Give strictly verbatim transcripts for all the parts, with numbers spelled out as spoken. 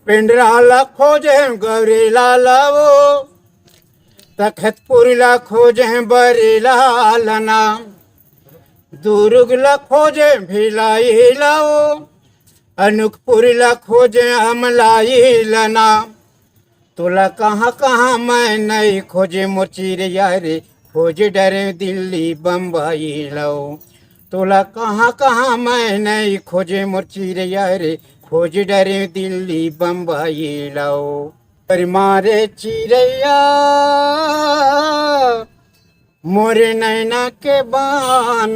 पेंडरा ला खोजे गौरी लाला वो, तखतपुर ला खोजे बरी लालना, दुर्ग ला खोजे भिलाई लाओ, अनुपपुर ला खोजे अमलाई लना। तोला कहाँ कहाँ मैं नहीं खोजे मोर चिरैया रे, खोज डरे दिल्ली बम्बई लो। तोला कहाँ कहाँ मैं नहीं खोजे मोर चिरैया रे, खोज डरे दिल्ली बम्बई लो। अरे मारे चिरैया मोरे नैना के बान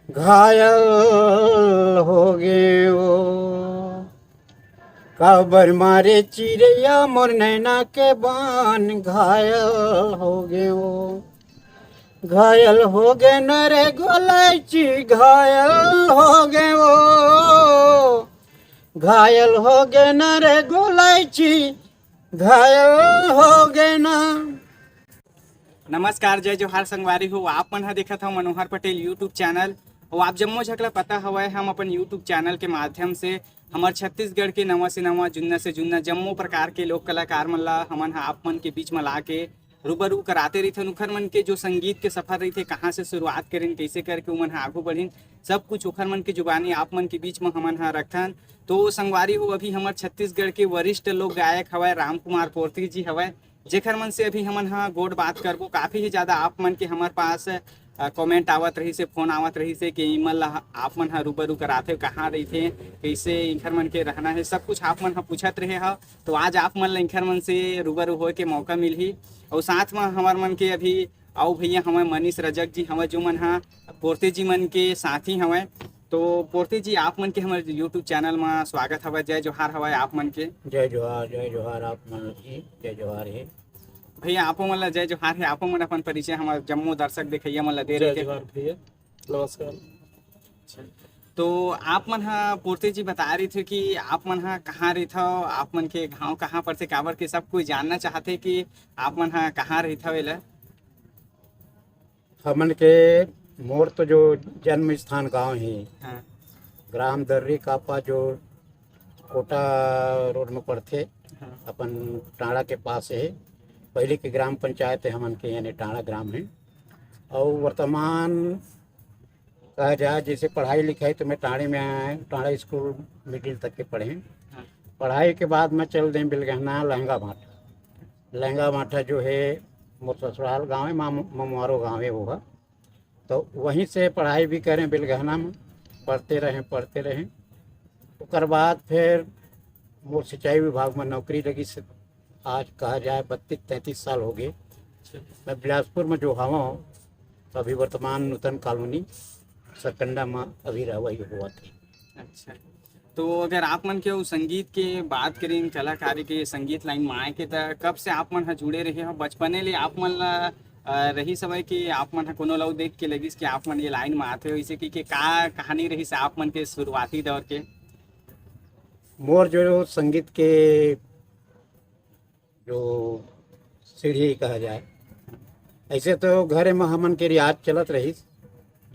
घायल हो गए वो। काबर मारे चिरैया मोर नैना के बान घायल हो गए वो। घायल हो गए न रे गोलैची, घायल हो गए वो। घायल हो गए न रे गोलैची, घायल हो गए ना। नमस्कार, जय जोहार संगवारी हो। आप मन ह देखत हव मनोहर पटेल YouTube चैनल। अउ आप जम्मो झकला पता हवय, हम अपन YouTube चैनल के माध्यम से हमर छत्तीसगढ़ के नवा से नवा, जुन्ना से जुन्ना जम्मो प्रकार के लोक कलाकार मन ला हमन ह आप मन के बीच म ला के रूबरू कराते रहिथन। उखर मन के जो संगीत के सफर रहिथे, कहाँ से शुरुआत करिन, कइसे करके उमन ह आगू बढ़िन, सब कुछ ओखर मन के जुबानी आप मन के बीच म हमन ह रखथन। तो संगवारी हो, अभी हमर छत्तीसगढ़ के वरिष्ठ लोक गायक हवय राम कुमार पोर्ती जी हवय, जेखर मन से अभी हमन ह गोठ बात करबो। काफी ही ज्यादा आप मन के हमर पास, अ, कमेंट आवत रहिस हे, फोन आवत रहिस हे कि इमन ला आप मन ह रूबरू कराथे, कहाँ रहिथे, कइसे इंखर मन के रहना हे, सब कुछ आप मन ह पूछत रहे हव। तो आज आप मन ला इंखर मन से रूबरू होए के मौका मिलही। अउ साथ म हमर मन के अभी अउ भैया हवय मनीष रजक जी हवय, जो मन ह पोर्ते जी मन के साथी हवय। तो पोर्ते जी, आप मन के हमर YouTube चैनल म स्वागत हवय। जय जोहार हवय आप मन के। जय जोहार, जय जोहार आप मन जी, जय जोहार हे। भैया, आपो मन ला जय जोहार हे। आपो मन अपन परिचय हमर जम्मो दर्शक देखइया मन ला दे जय रहिथे। जोहार भैया, नमस्कार। तो आप मन ह, पोर्ते जी बताए रहिथे कि आप मन ह कहाँ रहिथव, आप मन के गाँव कहाँ परथे, काबर के सब कोई जानना चाहथे कि आप मन ह कहाँ रहिथव एला। हमन के, मोर तो जो जन्म स्थान गांव हे, हाँ। ग्राम दर्री कापा, जो कोटा रोड में पड़थे, हाँ। अपन टांड़ा के पास हे। पहले के ग्राम पंचायत हे हमन के, यानी टांड़ा ग्राम हे। अउ वर्तमान कहा जाए, जैसे पढ़ाई लिखाई तो मैं टांड़े में आए, टांड़ा स्कूल मिडिल तक के पढ़े। हाँ। पढ़ाई के बाद मैं चल दें बिलगहना लहंगा भाटा। लहंगा भाटा जो है मोर ससुराल गाँव है, माम-, ममवारो गाँव है वो है। तो वहीं से पढ़ाई भी करें बिलगहना में, पढ़ते रहें, पढ़ते रहें। ओकर बाद फिर मोर सिंचाई विभाग में नौकरी लगी से आज कहा जाए बत्तीस तैंतीस साल हो गए। मैं बिलासपुर में जो हवा हूँ, तो अभी वर्तमान नूतन कॉलोनी सरकंडा में अभी रहवाई हुआ थे। अच्छा, तो अगर आप मन के वो संगीत के बात करें, कलाकारी के, संगीत लाइन में आए के, त कब से आप मन ह जुड़े रहे हो? बचपने ले आप मन ला, अ, रही समय कि आप मन ह कोनो ला देख के लगिस कि आप मन ये लाइन में आते हो, इसे कि, कि का कहानी रही से आप मन के शुरुआती दौर के? मोर जो संगीत के जो सीढ़ी कहा जाए, ऐसे तो घरे में हमन के रियाज चलत रहिस,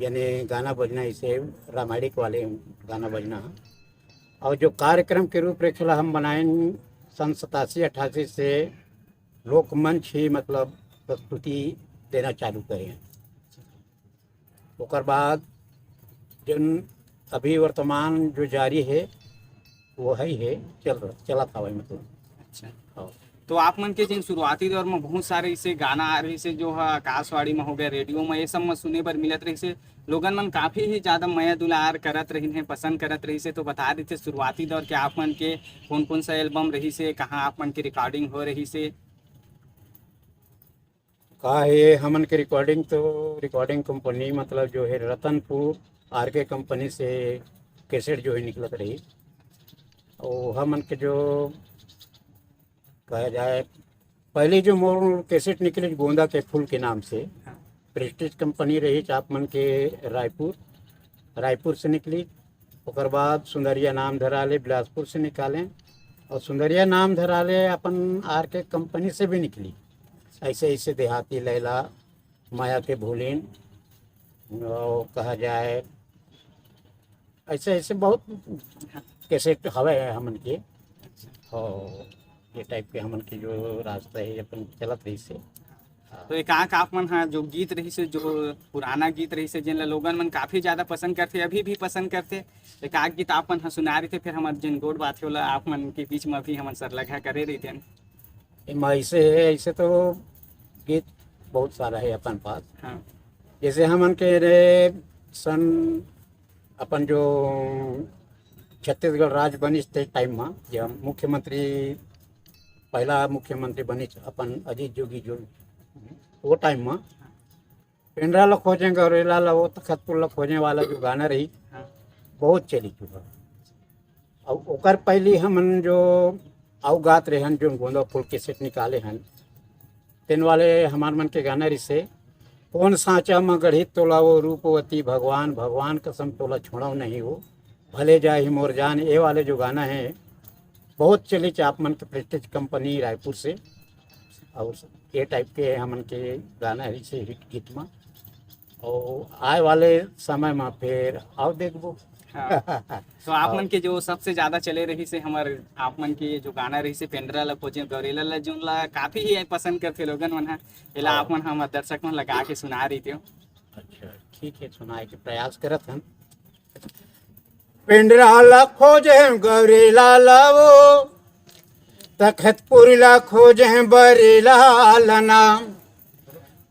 यानी गाना बजना, इसे रामायणिक वाले गाना बजना। और जो कार्यक्रम के रूपरेखा ला हम बनाएन सन सतासी अट्ठासी से लोकमंच ही, मतलब, प्रस्तुति देना चालू करे। ओकर बाद जौन अभी वर्तमान जो जारी है, वो है ही है, चल रहा, चलत हवय, मतलब। अच्छा। हाँ। तो आप मन के जिन शुरुआती दौर में बहुत सारे इसे गाना आ रही से, जो है आकाशवाणी में हो गया, रेडियो में, ये सब में सुने बर मिलत रही से, लोगन मन काफी ही ज्यादा मया दुलार करत रहिन है, पसंद करत रही से। तो बता देते शुरुआती दौर के आप मन के कौन कौन सा एल्बम रही से, कहाँ आप मन के रिकॉर्डिंग हो रही से? का है, हमन के रिकॉर्डिंग तो, रिकॉर्डिंग कंपनी, मतलब, जो है रतनपुर आर के कंपनी से कैसेट जो है निकलत रही। और हमन के जो कहा जाए, पहले जो मोर कैसेट निकले गोंदा के फूल के नाम से, हाँ। प्रेस्टीज कंपनी रही आप मन के रायपुर, रायपुर से निकली। ओकर बाद सुंदरिया नाम धरा ले बिलासपुर से निकालें, और सुंदरिया नाम धरा ले अपन आर के कंपनी से भी निकली। ऐसे ऐसे देहाती लैला, माया के भूलिन, और कहा जाए, ऐसे ऐसे बहुत कैसेट हवे हमन के। और ये टाइप के हमन के जो रास्ता है अपन चलत रहिस हे। तो एकाक आप मन हा जो गीत रहिस हे, जो पुराना गीत रहिस हे, जेन ला लोगन मन काफी ज्यादा पसंद करथे, अभी भी पसंद करथे, एकाक गीत आप मन हा सुना रहिथे, फिर हमर जेन गोठ बात हे ओला आप मन के बीच में अभी हमन सरलघा करे रहिथन। एमा ऐसे है, ऐसे तो गीत बहुत सारा है अपन पास। हाँ। जैसे हमन के रे सन अपन जो छत्तीसगढ़ राज बनिस ते टाइम में, जब मुख्यमंत्री, पहला मुख्यमंत्री बनिस अपन अजीत जोगी जो, वो टाइम में पेंडरा ला खोजे गौरेला ला, वो तखतपुर ला खोजे वाला जो गाना रही, हाँ। बहुत चली चुका। अब ओकर पहली हमन जो अउ गात रहन, जो गोंदा फूल के सेट निकाले हन, तेन वाले हमार मन के गाना रिसे, कौन सांचा म गढ़ी तोला वो रूपवती भगवान, भगवान कसम तोला छोड़व नहीं हो, भले जाही मोर जान, ये वाले जो गाना है, बहुत चलिच आप मन के प्रेस्टीज कंपनी रायपुर से। और ये टाइप के हमन के गाना रिसे हिट गीत में। और आए वाले समय में फिर आओ देखबो। हाँ। तो आप मन के जो सबसे ज्यादा चले रहिस हे हमर, आप मन के जो गाना रहिस हे पेंडरा ला खोजे गौरेला ला, जोन ला काफी ही पसंद करथे लोगन मन हा, एला हाँ। आप मन हमर दर्शक मन ला गा के सुना रहितेव। अच्छा, ठीक है, सुनाए के प्रयास करत हन। पेंडरा ला खोजे गौरेला ला वो, तखतपुर ला खोजे बरेला ला ना,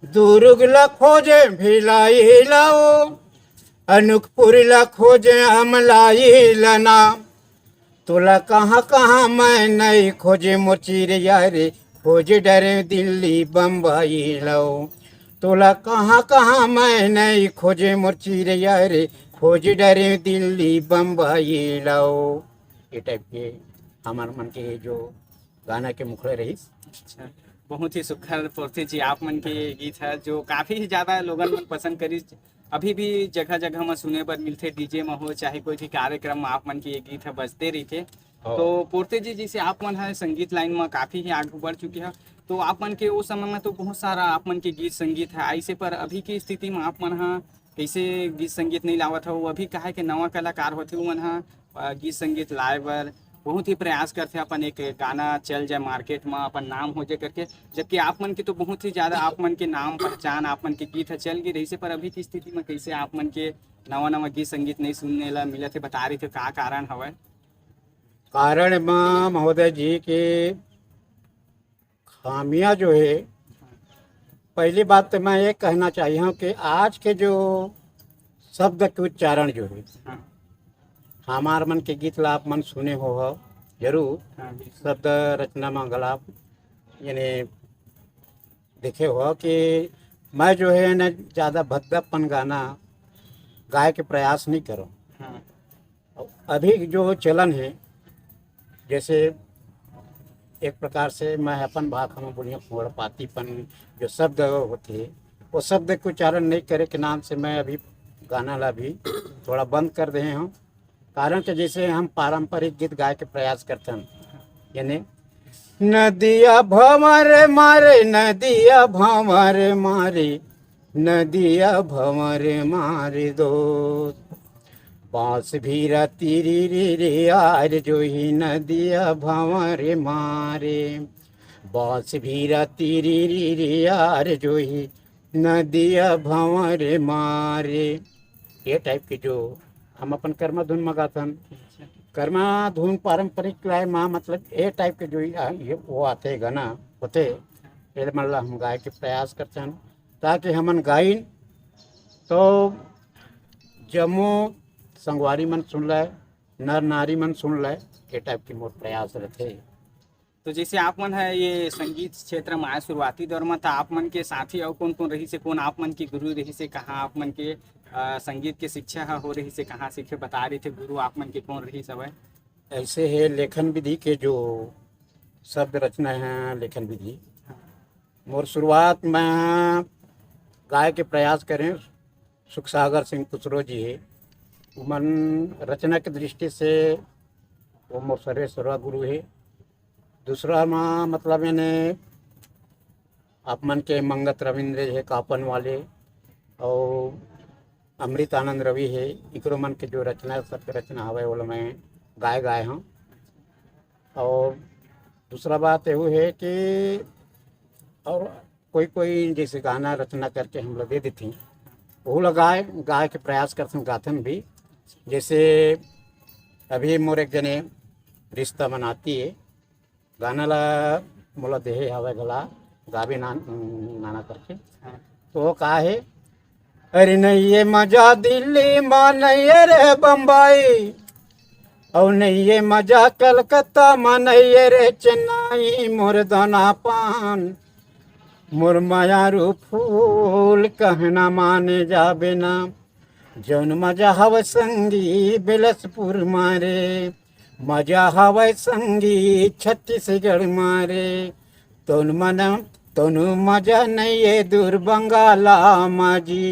दुर्ग ला खोजे भिलाई ला वो, अनूपपुर ला खोजे अमलाई ला ना। तोला कहाँ कहाँ मैं नहीं खोजे मोर चिरैया रे, खोज डरे दिल्ली बम्बई ला वो। तोला कहाँ कहाँ मैं नहीं खोजे मोर चिरैया रे, खोज डरे दिल्ली बम्बई ला वो। ये टाइप के हमार मन के जो गाना के मुखड़ा रहिस। अच्छा, बहुत ही सुघर पोरती जी आप मन के ये गीत है, जो काफी ही ज्यादा लोगन मन पसंद करिस। अभी भी जगह जगह में सुने बर मिलथे, डीजे में हो चाहे कोई भी कार्यक्रम में आप मन के ये गीत है बजते रहिथे। हाँ। तो पोरती जी, जैसे आप मन है संगीत लाइन में काफी ही आगू बढ़ चुके हैं, तो आप मन के उस समय में तो बहुत सारा आप मन के गीत संगीत है ऐसे, पर अभी की स्थिति में आप मन हा कैसे गीत संगीत नहीं लावत हो? अभी काहे के नवा कलाकार होथे, उमन हा, अ, गीत संगीत लाए बर बहुत ही प्रयास करथे, अपन एक गाना चल जाए मार्केट में, अपन नाम हो जाए करके, जबकि आप मन के तो बहुत ही ज्यादा आप मन के नाम पहचान, आप मन के गीत ह चल गई रहिसे, पर अभी की स्थिति में कैसे आप मन के नवा नवा गीत संगीत नहीं सुनने ला मिलत हे, बता रही थे का कारण हवय? कारण म महोदय जी के खामियां जो है, पहली बात तो मैं ये कहना चाहिए हूँ कि आज के जो शब्द के उच्चारण जो है, हाँ। हमार मन के गीत ला आप मन सुने हो, हो जरूर। हाँ, बिल्कुल। शब्द रचना में अगर आप यानी देखे हो कि मैं जो है ना ज़्यादा भद्दापन गाना गाए के प्रयास नहीं करो। हाँ। अभी जो चलन है, जैसे एक प्रकार से मैं अपन भाषा में बोलिए, खुड़पातीपन जो शब्द होते, वो शब्द के उच्चारण नहीं करे के नाम से मैं अभी गाना ला भी थोड़ा बंद कर दे हूँ। कारण के जैसे हम पारंपरिक गीत गाए के प्रयास करते हैं, यानी नदिया भंवर मारे, नदिया भंवर मारे, नदिया भंवर मारे दोस्त, बांस भीरा तीरी री री यार जो ही नदिया भंवर मारे, बांस भीरा तीरी री री यार जो ही नदिया भंवर मारे। ये टाइप के जो हम अपन कर्मा धुन म गाथन, कर्मा धुन पारंपरिक लाए मा, मतलब ये टाइप के जो ये, ये वो आते गाना होते, ये मन ला हम गाए के प्रयास करथन, ताकि हमन गाइन तो जम्मो संगवारी मन सुन ले, नर नारी मन सुन ले, ये टाइप के मोर प्रयास रहते। तो जैसे आप मन है ये संगीत क्षेत्र में आए शुरुआती दौर में, तो आप मन के साथी और कौन कौन रही से, कौन आप मन के गुरु रही से, कहाँ आप मन के अ, संगीत के शिक्षा ह हो रही से, कहाँ सीखे, बता रही थे गुरु आप मन के कौन रही सब है? ऐसे है लेखन विधि के जो शब्द रचना है, लेखन विधि, मोर शुरुआत में गाए के प्रयास करें, सुखसागर सिंह कुसरो जी है, उमन रचना के दृष्टि से वो मोर सर्वेश्वरा गुरु है। दूसरा में मतलब यानी आप मन के मंगत रविंद्र है कापन वाले, और अमृत आनंद रवि है, इकरो मन के जो रचना, शब्द रचना हवे, ओला मैं गाए गाए हूँ। और दूसरा बात ये है कि और कोई कोई जैसे गाना रचना करके हम लोग दे देते हैं, वो लोग गाए गाए के प्रयास करते हैं, गाथन भी। जैसे अभी मोर एक जने रिश्ता मनाती है, गाना ला मोला देहे हवे गला, गाबे ना, नाना करके। हाँ। तो वो का है, अरे नहीं ये मजा दिल्ली मा नहीं है रे बम्बई, और नहीं ये मजा कलकत्ता मा नहीं है रे चेन्नई, मोर दाना पान मोर माया रू फूल कहना माने जाबे ना। जौन मजा हवय संगी बिलासपुर मारे, मजा हवय संगी छत्तीसगढ़ मारे। तोन मन तोनु मजा नहीं ये दूर बंगाला माजी।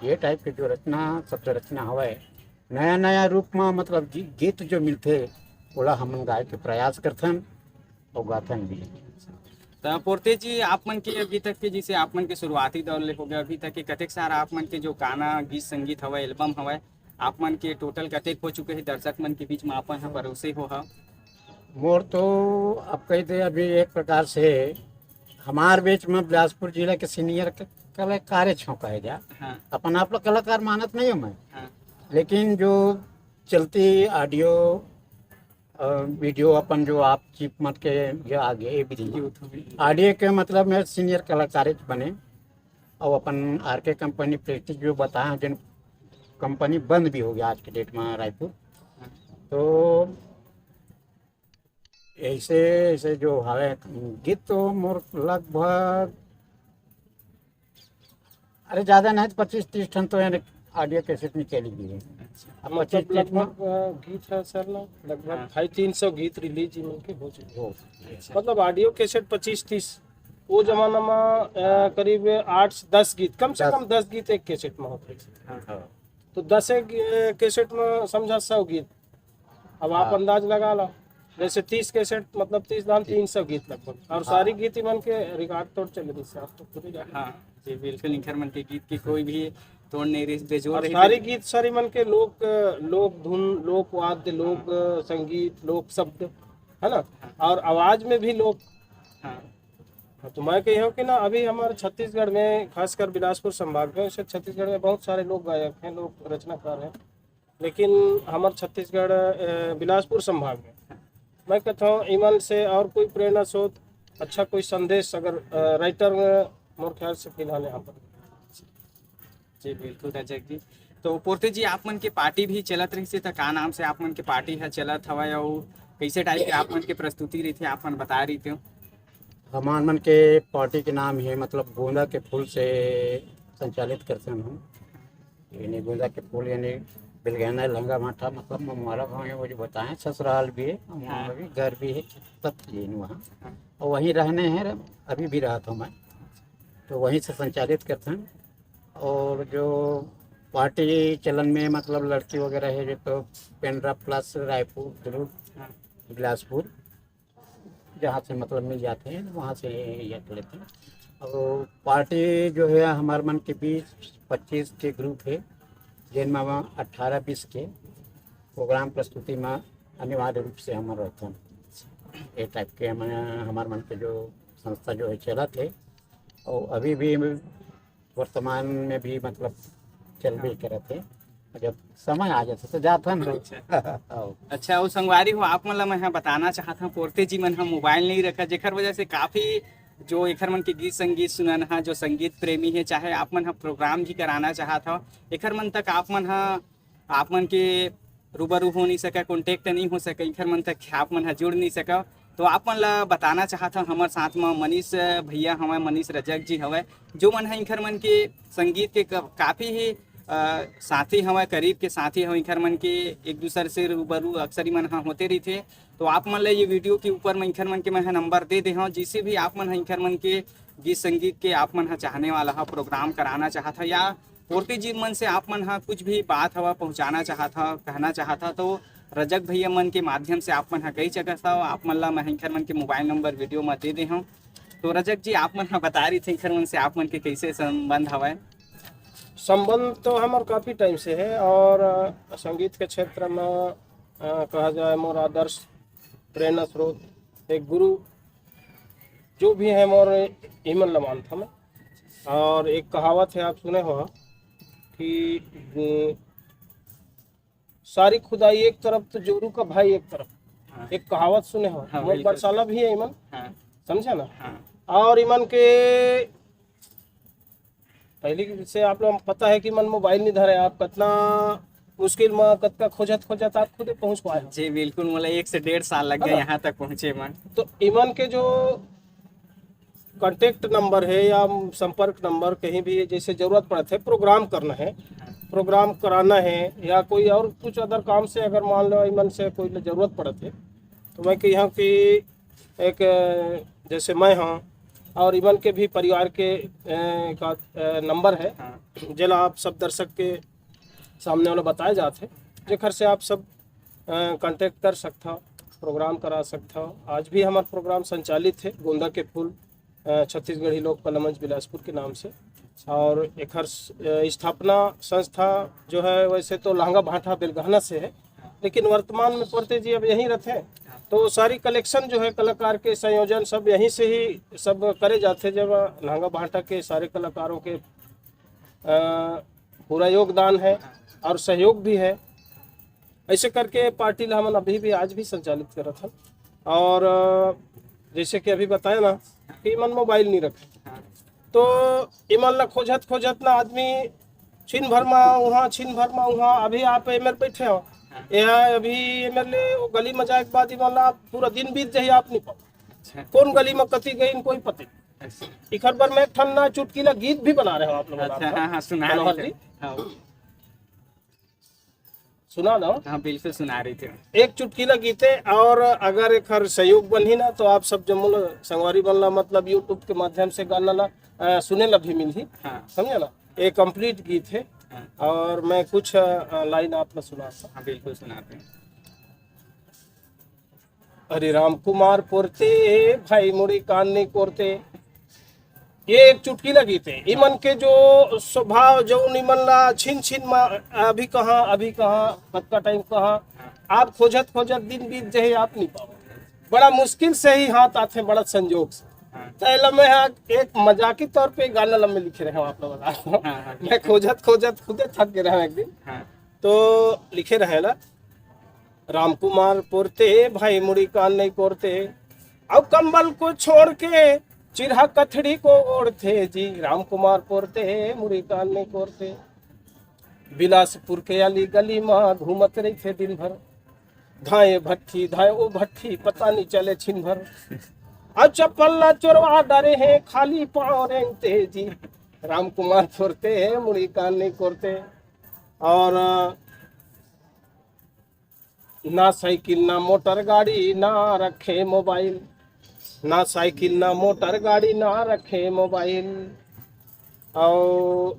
ये टाइप के जो रचना, शब्द रचना हवय, नया नया रूप में मतलब गी-, गीत जो मिलथे, ओला हमन गाए के प्रयास करथन और गाथन भी। त पोरते जी, आप मन के अभी तक के, जैसे आप मन के शुरुआती दौर ले हो गया, अभी तक के कतेक सारा आप मन के जो गाना, गीत, संगीत हवय, एल्बम हवय, आप मन के टोटल कतेक हो चुके हे दर्शक मन के बीच में आप मन ह परोसे हो ह? मोर तो अब कही दे, अभी एक प्रकार से हमार बीच में बिलासपुर जिला के सीनियर क-, कलाकार छौं कहे जा। हाँ। अपन आप लोग कलाकार मानत नहीं हो मैं, हाँ। लेकिन जो चलती ऑडियो, अ, वीडियो अपन जो आप चिप मत के ये आगे ये भी YouTube में। ऑडियो के मतलब मैं सीनियर कलाकार बने और अपन आर के कंपनी प्रेस्टीज जो बताया, जिन कंपनी बंद भी हो गया आज के डेट में रायपुर। तो ऐसे ऐसे जो हवे गीत तो मोर लगभग, अरे ज्यादा नहीं तो पच्चीस तीस ठन तो यानी ऑडियो कैसेट में चली गई है। अच्छा। अब मतलब पच्चीस तीस में लगभग, अ, गीत है सर ना, लगभग हाँ। ढाई तीन सौ गीत रिलीज इनके हो चुके हैं। हो। अच्छा। मतलब ऑडियो कैसेट पच्चीस तीस, वो जमाना में, अ, करीब आठ दस गीत, कम से दस। कम दस गीत एक कैसेट में होते थे। हाँ। हाँ। तो दस एक, अ, कैसेट में समझा सौ गीत। अब आप हाँ। अंदाज लगा लो, जैसे तीस कैसेट, मतलब तीस दान तीन सौ गीत लगभग, और हाँ। सारी गीत इमन के रिकॉर्ड तोड़ चले, जैसे आप तो खुद ही जाने। हाँ जी, बिल्कुल, इंखर मन के गीत के कोई भी तोड़ नहीं रही, बेजोड़ और रही। सारी गीत सर इमन के लोक, लोक धुन, लोक वाद्य, लोक हाँ। संगीत, लोक शब्द, है ना? हाँ। और आवाज में भी लोक। हाँ। हाँ, तो मैं कही हूँ कि ना, अभी हमारे छत्तीसगढ़ में, खासकर बिलासपुर संभाग में, वैसे छत्तीसगढ़ में बहुत सारे लोक गायक हैं, लोक रचनाकार हैं, लेकिन हमारे छत्तीसगढ़, अ, बिलासपुर संभाग में मैं कहता हूँ, इमन से और कोई प्रेरणा स्रोत, अच्छा कोई संदेश अगर, अ, राइटर में, मोर ख्याल से फिलहाल यहाँ पर। जी, बिल्कुल रजक जी। तो पोरते जी, आप मन के पार्टी भी चलत रहिसे, त का नाम से आप मन के पार्टी ह चलत हवय, अउ कइसे टाइप के आप मन के प्रस्तुति रहिथे, आप मन बताए रहितेव? हमार मन के पार्टी के नाम हे, मतलब, गोंदा के फूल से संचालित करथन हम। यानी गोंदा के फूल, यानी बेलगैना, लहंगा, माठा, मतलब, ममवारा गाँव हे, वो जो बताए, ससुराल भी हे, ममवारा हाँ। भी, घर भी हे, सब चीज हे वहाँ। हाँ। और वहीं रहने हैं, अभी भी रहता हूँ मैं, तो वहीं से संचालित करथन। और जो पार्टी चलन में, मतलब, लड़की वगैरह है, जो तो पेंड्रा प्लस, रायपुर, दुर्ग, हाँ। बिलासपुर, जहाँ से, मतलब, मिल जाते हैं, वहाँ से ये कर लेते हैं। और पार्टी जो है, हमारे मन के बीस पच्चीस के ग्रुप है, जिनमें वहाँ अट्ठारह बीस के प्रोग्राम प्रस्तुति में अनिवार्य रूप से हम रहते हैं। ये टाइप के हम, हमारे मन के जो संस्था जो है, चलत है, और अभी भी वर्तमान में भी, मतलब, चलबे हाँ। करत हे। जब समय आ जाथे, तो जाथन। अच्छा। हाँ। अच्छा, अउ संगवारी हो, आप मन ला मैं ह बताना चाहत हूँ, पोरते जी मन ह मोबाइल नहीं रखा, जेकर वजह से काफी जो एखर मन के गीत संगीत सुनन ह, जो संगीत प्रेमी हे, चाहे आप मन ह प्रोग्राम भी कराना चाहत हव, एखर मन तक आप मन ह, आप मन के रूबरू हो नहीं सका, कॉन्टैक्ट नहीं हो सका, एखर मन तक आप मन ह जुड़ नहीं सका। तो आप मन ला बताना चाहत हव, हमर साथ म मनीष भैया हवय, मनीष रजक जी हवय, जो मन ह इंखर मन के संगीत के क-, काफी ही, अ, साथी हवय, करीब के साथी हवय। इंखर मन के एक दूसर से रूबरू अक्सर ही मन ह होते रहिथे। तो आप मन ला ये वीडियो के ऊपर म इंखर मन के मैं ह नंबर दे दे हव, जिसे भी आप मन ह इंखर मन के गीत संगीत के आप मन ह चाहने वाला ह, प्रोग्राम कराना चाहत ह या पोरती जी मन से आप मन ह कुछ भी बात हवा पहुंचाना चाहत ह, कहना चाहत ह, तो रजक भैया मन के माध्यम से आप मन ह कही सकत हव। आप मन ला मैं इंखर मन के मोबाइल नंबर वीडियो म दे दे हव। तो रजक जी, आप मन ह बता रही थे इंखर मन से आप मन के कैसे संबंध हवय? संबंध तो हमर काफी टाइम से है और, अ, संगीत के क्षेत्र में, अ, कहा जाए, मोर आदर्श प्रेरणा स्रोत एक गुरु जो भी है मोर, इमन ला मानथंव मैं। और एक कहावत है, आप सुने हो कि, अ, सारी खुदाई एक तरफ तो जोरू का भाई एक तरफ। हाँ। एक कहावत सुने हो, हाँ, मोर बिल्कुल। बरसाला भी है इमन, हाँ। समझे ना? हाँ। और इमन के पहले से आप लोग पता है कि मन मोबाइल नहीं धरे, आप कितना मुश्किल में, कतका खोजत खोजत आप खुदे पहुंच पाए हो। जी बिल्कुल, मोला एक से डेढ़ साल लग है गए ना? यहाँ तक पहुँचे मन। तो इमन के जो कॉन्टैक्ट नंबर है या संपर्क नंबर, कहीं भी जैसे जरूरत पड़त है, प्रोग्राम करना है, प्रोग्राम कराना है या कोई और कुछ अदर काम से, अगर मान लो इमन से कोई जरूरत पड़त है, तो मैं कही हूँ कि एक, अ, जैसे मैं हूँ और इमन के भी परिवार के, अ, का, अ, नंबर है, हाँ। जेला आप सब दर्शक के सामने वाला बताए जात है, जेकर से आप सब, अ, कॉन्टैक्ट कर सकथव, प्रोग्राम करा सकथव। आज भी हमार प्रोग्राम संचालित है गोंदा के फूल, अ, छत्तीसगढ़ी लोक कला मंच बिलासपुर के नाम से। और एकर स-, अ, स्थापना संस्था जो है, वैसे तो लहंगा भाटा बेलगहना से है, लेकिन वर्तमान में पोरते जी अब यहीं रहते हैं। तो सारी कलेक्शन जो है कलाकार के, संयोजन सब यहीं से ही सब करे जाते, जब लहंगा भाटा के सारे कलाकारों के, अ, पूरा योगदान है और सहयोग भी है। ऐसे करके पार्टी ला हमन अभी भी, आज भी संचालित करत हन। और, अ, जैसे कि अभी बताया ना कि इमन मोबाइल नहीं रखे, तो इमन ला खोजत खोजत ना आदमी छिन भर मा उहाँ, छिन भर मा उहाँ। अभी आप एमेर बैठे हो, हाँ। यहाँ अभी एमेर ले वो गली में जाए के बाद इमन ला पूरा दिन बीत जाही, आप नहीं पाओ। अच्छा। कौन गली में कती गई, कोई पता नहीं। अच्छा। इखर बर मैं एक ठन ना चुटकीला गीत भी बना रहे हो आप लोग। अच्छा, हाँ, हाँ, सुना रहे थे। हाँ। सुना दो। हाँ, बिल्कुल सुना रहे थे। एक चुटकीला गीत है, और अगर एकर सहयोग बनही ना, तो आप सब जम्मो ला, संगवारी मन ला, मतलब YouTube के माध्यम से गाना ला, अ, सुने ला भी मिलही। हाँ। समझे ना? ये कंप्लीट गीत है। हाँ। और मैं कुछ, अ, लाइन आप ला सुनाता हूँ। हाँ, बिल्कुल सुनाते हैं। अरे राम कुमार पोरते, भाई मुड़ी कान नहीं कोरते। ये एक चुटकीला गीत है। इमन के जो स्वभाव, जो इमन ला छिन छिन मा अभी कहाँ, अभी कहाँ, कतका टाइम कहाँ, आप खोजत खोजत दिन बीत जाही, आप नहीं पाओ। बड़ा मुश्किल से ही हाथ आथे, बड़ा संजोग से। हाँ। तो एला मैं हा एक मजाकी तौर पे गाना ला मैं लिखे रहे हूँ, आप लोग बता दो। हाँ, हाँ। मैं खोजत खोजत खुदे थक गए रहे एक दिन। हाँ। तो लिखे रहे ला, रामकुमार पोरते, भाई मुड़ी कान नहीं कोरते, अब कंबल को छोड़ के चिरहा कथड़ी को ओढ़ते जी। रामकुमार पोरते, मुड़ी कान नहीं कोरते, बिलासपुर के अली गली मा घूमत रहिथे दिन भर, धाए भट्ठी धाए ओ भट्ठी, पता नहीं चले छिन भर। अब चप्पल ला चोरवा डरे हैं, खाली पाँव रेंगते जी। रामकुमार पोरते, मुड़ी कान नहीं कोरते। और, अ, ना साइकिल, ना मोटर गाड़ी, ना रखे मोबाइल। ना साइकिल, ना मोटर गाड़ी, ना रखे मोबाइल। और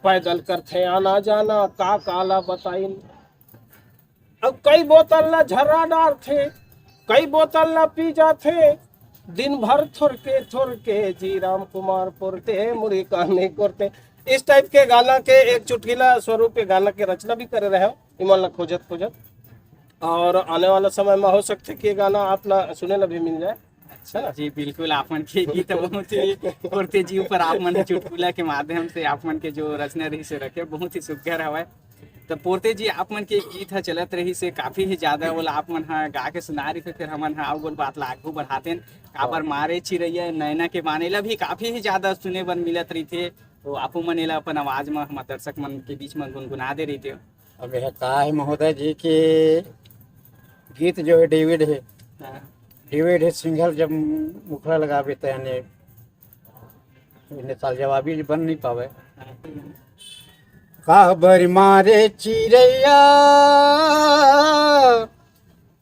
पैदल करथे आना जाना, का काला बताइन। अब कई बोतल ला झर्रा डारथे, कई बोतल ला पी जाथे। दिन भर थोरके थोरके जी, रामकुमार पोरते, मुड़ी कान नहीं कोरते। इस टाइप के गाना के एक चुटकीला स्वरूप के गाना के रचना भी करे रहे हो, इमन ला खोजत खोजत। और आने वाला समय में हो सकथे कि ये गाना आप ला सुने ला भी मिल जाए। अच्छा, है ना? जी बिल्कुल, आप मन के गीत बहुत ही, पोरते जी ऊपर आप मन चुटकुला के माध्यम से आप मन के जो रचना रहिस हे रखे, बहुत ही सुघर हवय। तो पोरते जी, आप मन के गीत ह चलत रहिस हे काफी ही ज्यादा, ओला आप मन ह गा के सुना रहिस हे, फिर हमन ह अउ गोल बात ला आगू बढ़ातेन। काबर हाँ। मारे चिरैया नैना के बान, एला भी काफी ही ज्यादा सुने बर मिलत रहिथे। तो आपो मन एला अपन आवाज म हमर दर्शक मन के बीच म गुनगुना दे रहिथे। अब यह का है महोदय जी कि गीत जो है डेविड है, हाँ। डेविड है सिंघल, जब मुखड़ा लगावे तैने इन्हें साल जवाबी बन नहीं पावे। हाँ। काबर मारे चिरैया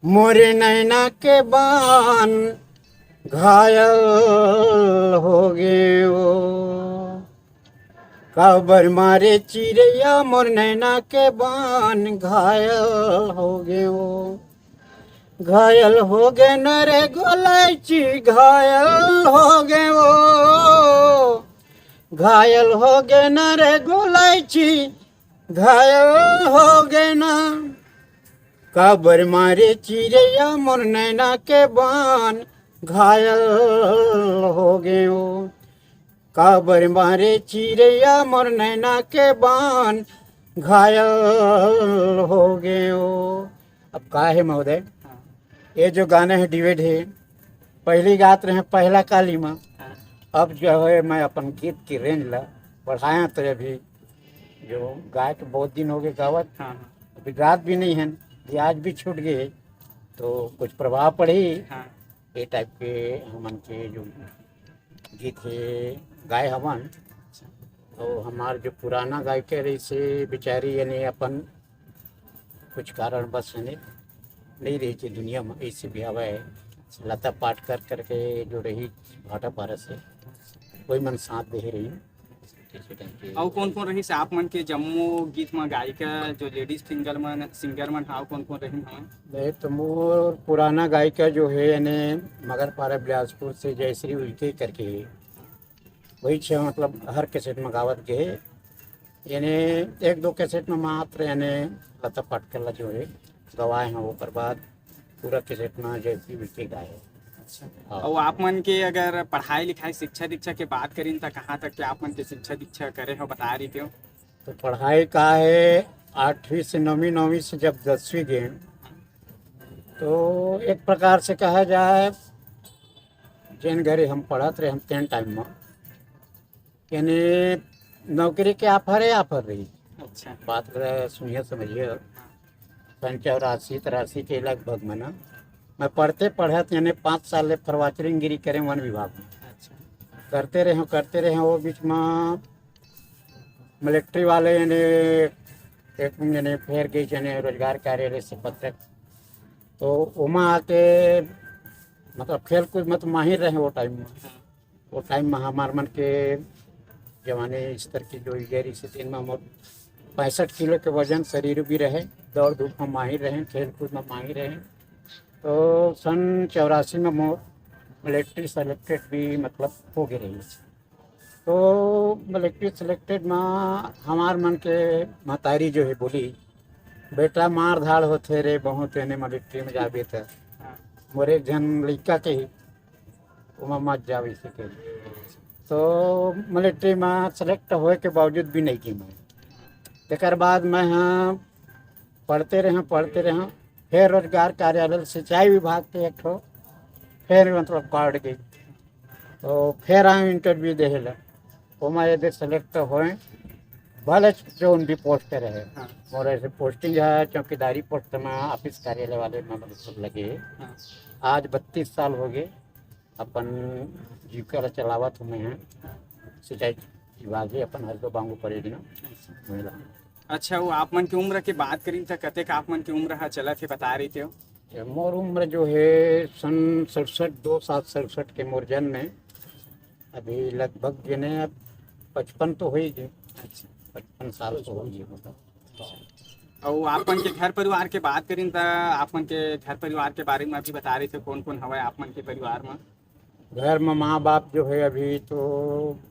मोरे नैना के बान घायल हो गए ओ। काबर मारे चिरैया मोर नैना के बान घायल हो गए ओ। घायल हो गए न रे गोलैची, घायल हो गए ओ। घायल हो गए न रे गोलैची, घायल हो गए ना। काबर मारे चिरैया मोर नैना के बान, घायल हो गयो। काबर मारे चिरैया मोर नैना के बान, घायल हो गयो। अब का है महोदय, हाँ। ये जो गाना है, ड्यूएट है, पहली गात रहे पहला काली में। हाँ। अब जो है, मैं अपन गीत की रेंज ला बढ़ाया, तो अभी जो गाय के बहुत दिन हो गए गावत, हाँ, हाँ। अभी गात भी नहीं है, रियाज भी छूट गए, तो कुछ प्रभाव पड़ी। हाँ। ये टाइप के हमन के जो गीत है गाए हवन, तो हमार जो पुराना गायिका रही से बेचारी, यानी अपन कुछ कारणवश, यानी नहीं रही थी दुनिया में, ऐसे भी हवा है। लता पाटकर करके जो रही भाटापारा से, कोई मन साथ दे रही। अउ कौन कौन रहिस आप मन के जम्मो गीत म गायिका, जो लेडीज सिंगर मन, सिंगर मन, हाव कौन कौन रहिन हवय? नहीं तो मोर पुराना गायिका जो है, यानी मगरपारा बिलासपुर से जयश्री उइके करके है, वही छे, मतलब, हर कैसेट में गावत गए, यानी एक दो कैसेट में मात्र, यानी लता पाटकर ला जो है गवाए हैं, ओकर बाद पूरा कैसेट में जयश्री उइके गाए। अच्छा। हाँ। अउ आप मन के अगर पढ़ाई लिखाई, शिक्षा दीक्षा के बात करिन, त कहाँ तक के आप मन के शिक्षा दीक्षा करे हो, बता रही हो? तो पढ़ाई का है, आठवीं से नौवीं, नौवीं से जब दसवीं गए, तो एक प्रकार से कहा जाए, जेन घरे हम पढ़त रहे हम तेन टाइम में, यानी नौकरी के ऑफर है, ऑफर रही। अच्छा। बात रहे, सुनिए, समझिए। सन चौरासी तिरासी के लगभग में ना, मैं पढ़ते पढ़त, यानी पाँच साल ले फरवाचरिंग गिरी करे वन विभाग में। अच्छा। करते रहे, करते रहे, वो बीच में मिलिट्री वाले, यानी एक, यानी फेर गई, यानी रोजगार कार्यालय से पत्रक, तो ओमा आके, मतलब, खेल कूद में तो माहिर रहे वो टाइम में। हाँ। वो टाइम में हमार मन के जवानी स्तर की जो ये रही से, तेन में मोर पैंसठ किलो के वजन, शरीर भी रहे, दौड़ धूप में माहिर रहे, खेल कूद में माहिर रहे। तो सन चौरासी में मोर मिलिट्री सेलेक्टेड भी, मतलब, हो गए रही। तो मिलिट्री सेलेक्टेड में हमार मन के महतारी जो है बोली, "बेटा, मार धाड़ होथे रे बहुत, एने मिलिट्री में जाबे त।" मोर एक झन लइका के ही, ओमा मत जाओ, इसी के। तो मिलिट्री में सेलेक्ट होए के बावजूद भी नहीं की मैं। तेकर बाद मैं, हाँ, पढ़ते रहे, पढ़ते रहे, फिर रोजगार कार्यालय सिंचाई विभाग के एक ठो, फिर, मतलब, कॉल गई। तो फिर आए इंटरव्यू देहे ला, ओमा यदि सेलेक्ट होए, भले जो उन भी पोस्ट रहे। हाँ। मोर ऐसे पोस्टिंग है, चौकीदारी पोस्ट में, ऑफिस कार्यालय वाले में, मतलब, लगे। हाँ। आज बत्तीस साल हो गए, अपन जीविका ला चलावत हूँ मैं, सिंचाई विभाग ही अपन हरदो बांगू परियोजना महिला। अच्छा, वो आप मन के उम्र के बात करी त कतेक आप मन के उम्र ह चलत हे, बता रही थे? ये मोर उम्र जो है सन सड़सठ, दो सात सड़सठ के मोर जन्म है। अभी लगभग जेने पचपन तो हो ही गए। अच्छा। पचपन साल तो हो ही गए, मतलब। अउ आप मन के घर परिवार के बात करिन त आप मन के घर परिवार के बारे में अभी बता रहे थे, कौन कौन हवय आप मन के परिवार में? घर में माँ बाप जो है अभी तो,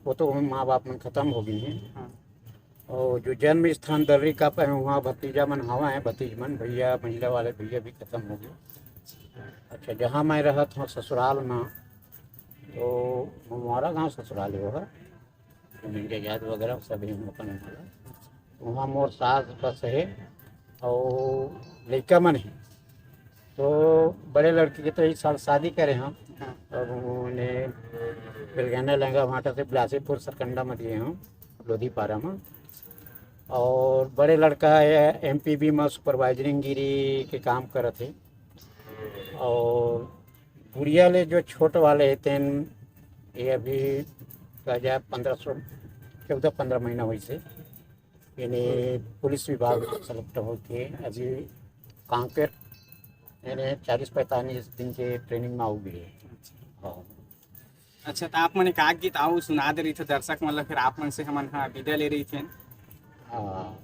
वो तो माँ बाप मन खत्म हो गए हैं। हाँ। और जो जन्म स्थान दर्री का पे वहाँ भतीजा मन हवा है, भतीज मन, भैया, महिला वाले भैया भी खत्म हो गए। अच्छा, जहाँ मैं रहत हूँ ससुराल में, तो हमारा गांव ससुराल ही होगा, तो मेरे जात वगैरह सभी हम अपन हमारा, वहाँ मोर सास बस है और लइका मन है। तो बड़े लड़की के तो इस साल शादी करे हम। हाँ। अब उन्हें बेलगाना लहंगा भाटा से बिलासीपुर सरकंडा में दिए हम, लोधीपारा में। और बड़े लड़का है एमपीबी में सुपरवाइजरिंग गिरी के काम करत है। और गुड़िया ले जो छोट वाले है तेन, ये अभी दो हज़ार पन्द्रह सौ, चौदह पन्द्रह महीना हुई से, यानी पुलिस विभाग में सेलेक्ट होके अभी कांकेर, यानी चालीस पैंतालीस दिन के ट्रेनिंग में आऊगी। हाँ। अच्छा, तो आप मन एक आध गीत आऊ सुना दे रही थे दर्शक मन ला, फिर आप मन से हमन हा विदा ले रही थे। हाँ,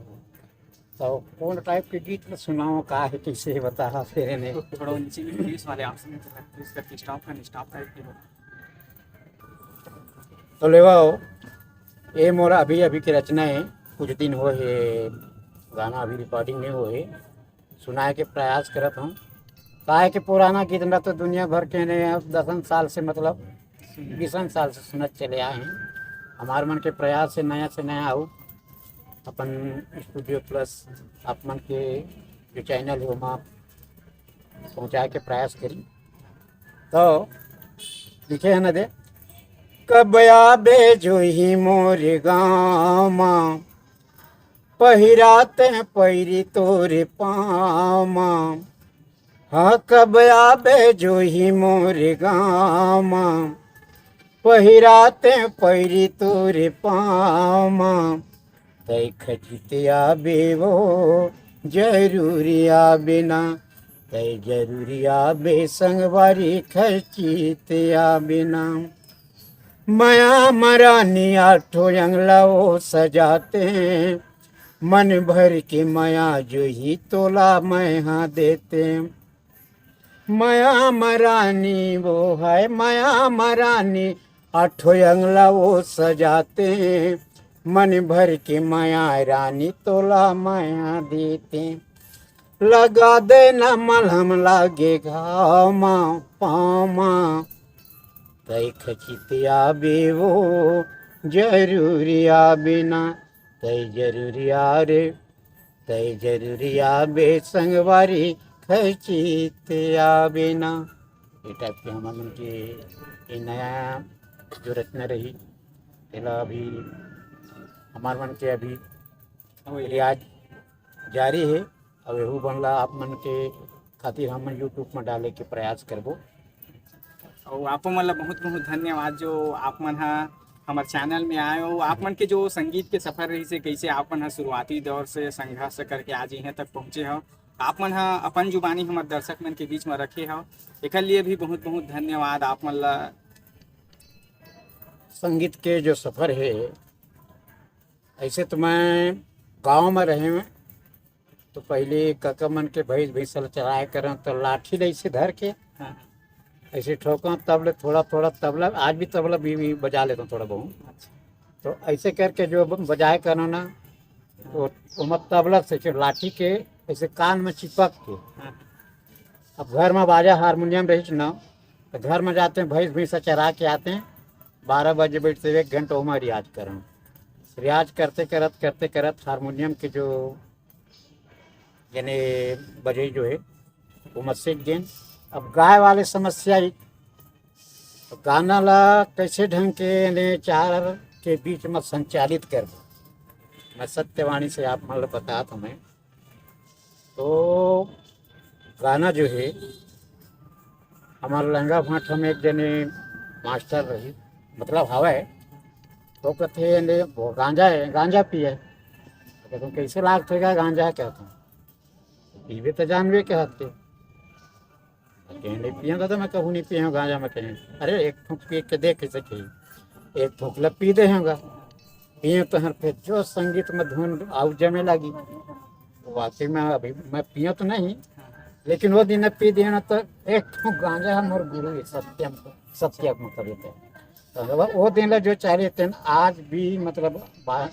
तो कौन टाइप के गीत ला सुनाओ, का है, कैसे है, बता फिर ने। थोड़ा नीचे भी पुलिस वाले आपसे नहीं करते, पुलिस का स्टाफ का स्टाफ टाइप के हो। तो लेवाओ, ये मोर अभी अभी के रचना है, कुछ दिन हो है, गाना अभी रिकॉर्डिंग नहीं हो है। सुनाए के प्रयास करत हूँ। काहे कि पुराना गीत ला तो दुनिया भर के ने अब दसन साल से, मतलब बीसन साल से सुनत चले आए हैं। हमार मन के प्रयास से नया से नया आऊ अपन स्टूडियो प्लस आप मन के जो चैनल है ओमा पहुँचाए के प्रयास करी। तो लिखे है ना दे, कब आबे जोही मोर गाँव मा, पहिराते पैरी तोरे पाँव मा। हाँ, कब आबे जोही मोर गाँव मा, पहिराते पैरी तोरे पाँव मा। तै खचित आबे वो जरूरी आबे ना, तै जरूरी आबे संगवारी खचित आबे ना। मया मरानी आठो अंगला वो सजाते, मन भर के मया जोही तोला मैं हाँ देते। मया मरानी वो है, मया मरानी आठो अंगला वो सजाते, मन भर के मया रानी तोला मया देते। लगा देना मलहम लागे घाव मा, पाँव मा। तै खचित आबे वो जरूरी आबे ना, तै जरूरी आ रे, तै जरूरी आबे संगवारी खचित आबे ना। ये टाइप के हमर मन के ये नया जो रचना रही, तेला अभी हमार मन के अभी रियाज जारी है। और यहू बन ला आप मन के खातिर हम YouTube में डाले के प्रयास करबो। और आपो मन ला बहुत बहुत धन्यवाद जो आप मन हा हमर चैनल में आए हो। आप मन के जो संगीत के सफर रही से कैसे आप मन हा शुरुआती दौर से संघर्ष करके आज यहाँ तक पहुँचे हो, आप मन हा अपन जुबानी हमर दर्शक मन के बीच में रखे हो, एकर लिए भी बहुत बहुत धन्यवाद आप मन ला। संगीत के जो सफर है, ऐसे तो मैं गांव में रहे हूँ, तो पहले काका मन के भैंस भैंसा ल चराए करन तो लाठी ले ऐसे धर के हाँ। ऐसे ठोकन, तब ले थोड़ा थोड़ा तबला, आज भी तबला भी, भी बजा लेता हूँ थोड़ा बहुत। अच्छा। तो ऐसे करके जो ब-, बजाए करना ना, तो ओमा तबला से जो लाठी के ऐसे कान में चिपक के हाँ। अब घर में बाजा हारमोनियम रहिस ना, तो घर में जाते हैं, भैंस भैंसा चरा के आते हैं, बारह बजे बैठते एक घंटा ओमा रियाज करन। रियाज करते करत करते करत हारमोनियम के जो यानी बजई जो है वो मैं सीख गेन। अब गाय वाले समस्या ही, तो गाना ला कैसे ढंग के यानी चार के बीच में संचालित करबो, मैं सत्यवाणी से आप मन ल बतात हूँ मैं। तो गाना जो है हमार लंगा भाट हम एक जने मास्टर रही, मतलब हवय, तो कहते हैं, "ले, वो गांजा है, गांजा पिए।" तो कहते हैं, "कैसे लागत होगा गांजा है?" कहते हैं, "पीबे तो जानबे के हते।" कहें, "नहीं पिए दादा, मैं कहूँ नहीं पिए हूँ गांजा।" मैं कहें, "अरे, एक फूंक पी के देख, कैसे कही, एक फूंक ला पी दे होगा।" पिए तो हर फिर जो संगीत में धुन आउ जमे लगी, वाकई में अभी मैं पिए तो नहीं, लेकिन वो दिन पी दिए ना, तो एक ठो गांजा है मोर गुरु है, सत्यम, सत्य मतलब ये तो। तो वो दिन ला जो चालू थे ना, आज भी मतलब बा-,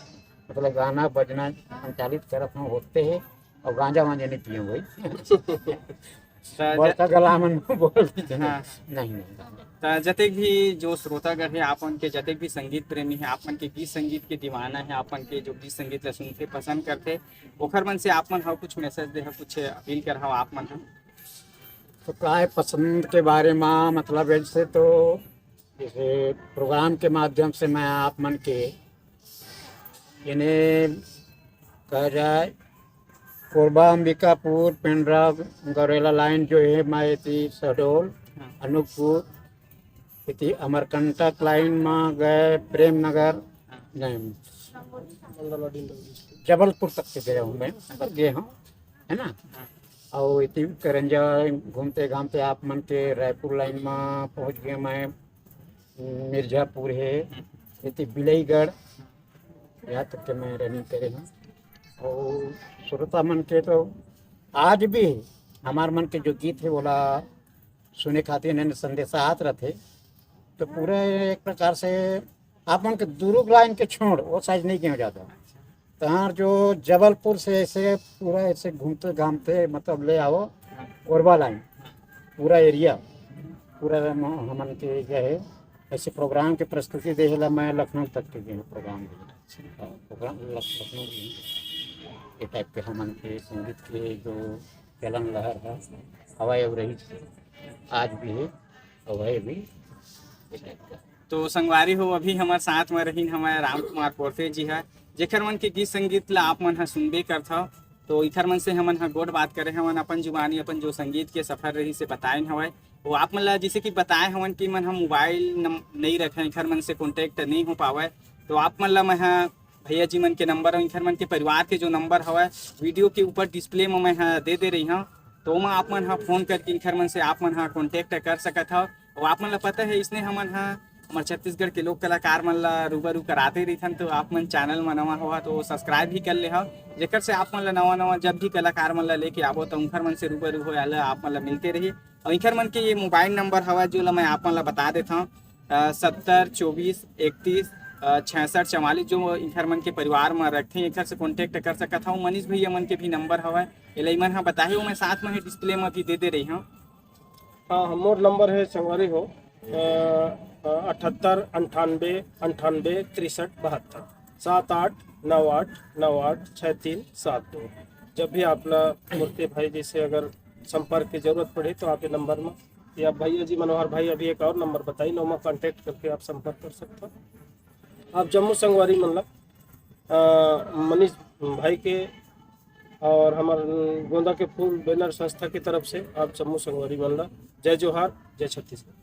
मतलब गाना बजना संचालित करत हम होते हैं, और गांजा वांजा नहीं पिए वही। तो बड़का गला मन में बोल दीजिए। हाँ। नहीं, नहीं। तो जतेक भी जो श्रोतागण है, आप मन के जतेक भी संगीत प्रेमी है, आप मन के गीत संगीत के दीवाना है, आप मन के जो गीत संगीत ला सुनते पसंद करते, ओखर मन से आप मन हा कुछ मैसेज दे, कुछ अपील कर हा आप मन हा? तो काय पसंद के बारे में, मतलब, ऐसे तो जैसे प्रोग्राम के माध्यम से मैं आप मन के यानी कहा जाए, कोरबा, अंबिकापुर, पेंड्रा, गौरेला लाइन जो है, मैं एती शहडोल, हाँ। अनूपपुर, एती अमरकंटक लाइन में गए, प्रेम नगर, हाँ। नहीं, जबलपुर तक के गया हूँ मैं, पर गए हूँ, है ना। हाँ। और एती करंजा घूमते घामते आप मन के रायपुर लाइन में पहुँच गए मैं, मिर्जापुर है, एती बिलईगढ़, यहाँ तक के मैं रनिंग करे हूँ। और श्रोता मन के तो आज भी हमार मन के जो गीत है, वोला सुने खातिर नैन संदेशा आत रहते, तो पूरे एक प्रकार से आप मन के दुरुग लाइन के छोड़, वो साइज नहीं गए जाता। तहार जो जबलपुर से ऐसे पूरा ऐसे घूमते घामते, मतलब, ले आओ कोरबा लाइन, पूरा एरिया, पूरा हम-, हमन के जो है ऐसे प्रोग्राम के प्रस्तुति देहे ला मैं लखनऊ तक के गए हूँ प्रोग्राम देहे। हाँ, प्रोग्राम लख-, लखनऊ में ये टाइप के हमन के संगीत के जो चलन लहर है, हवा अउ रही, आज भी है, अउ है भी। ये टाइप का। तो संगवारी हो, अभी हमर साथ में रहीन हमर राम कुमार पोरते जी है, जेकर मन के गीत संगीत ला आप मन ह सुनबे करथव। तो इखर मन से हमन ह गोठ बात करे हवन, अपन जुबानी अपन जो संगीत के सफर रही से बताइन हवय। वो आप मन ला जैसे कि बताए हवन कि मन ह मोबाइल नम-, नइ रखे, इखर मन से कॉन्टैक्ट नइ हो पावय। तो आप मन ला मैं ह भैया जी मन के नंबर अउ इखर मन के परिवार के जो नंबर हवय, वीडियो के ऊपर डिस्प्ले में मैं ह दे दे रही हूँ। तो ओमा आप मन ह फोन करके इखर मन से आप मन ह कॉन्टैक्ट कर सकत हव। अउ आप मन ला पता है, इसने हमन ह हमर छत्तीसगढ़ के लोक कलाकार मन ला रूबरू कराते रहिथन। तो आप मन चैनल म नवा होहा तो सब्सक्राइब भी कर ले हव, जेकर से आप मन ला नवा नवा जब भी कलाकार मन ला लेके आबो तो उनकर मन से रूबरू होए ला आप मन ला मिलते रही। अउ इखर मन के ये मोबाइल नंबर हवय जो ला मैं आप मन ला बता देथव, सत्तर चौबीस इकतीस छियासठ चवालीस, जो इखर मन के परिवार म रखथे, इखर से कॉन्टैक्ट कर सकत हव। मनीष भैया मन के भी नंबर हवय, एला इमन ह बताही, वो मैं साथ में ही डिस्प्ले में भी दे दे रही हूँ। हाँ, मोर नंबर है संगवारी हो, अ, अ, अठहत्तर अंठानबे अंठानबे तिरसठ बहत्तर, सात आठ नौ आठ नौ आठ छः तीन सात दो। जब भी आप ला मूर्ति भाई जी से अगर संपर्क की जरूरत पड़े तो आप ये नंबर में, या भैया जी मनोहर भाई अभी एक और नंबर बताइन, ओमा कॉन्टैक्ट करके आप संपर्क कर सकते हो। आप जम्मो संगवारी मन ला, अ, मनीष भाई के और हमर गोंदा के फूल बैनर संस्था की तरफ से आप जम्मो संगवारी मन ला जय जोहार, जय छत्तीसगढ़।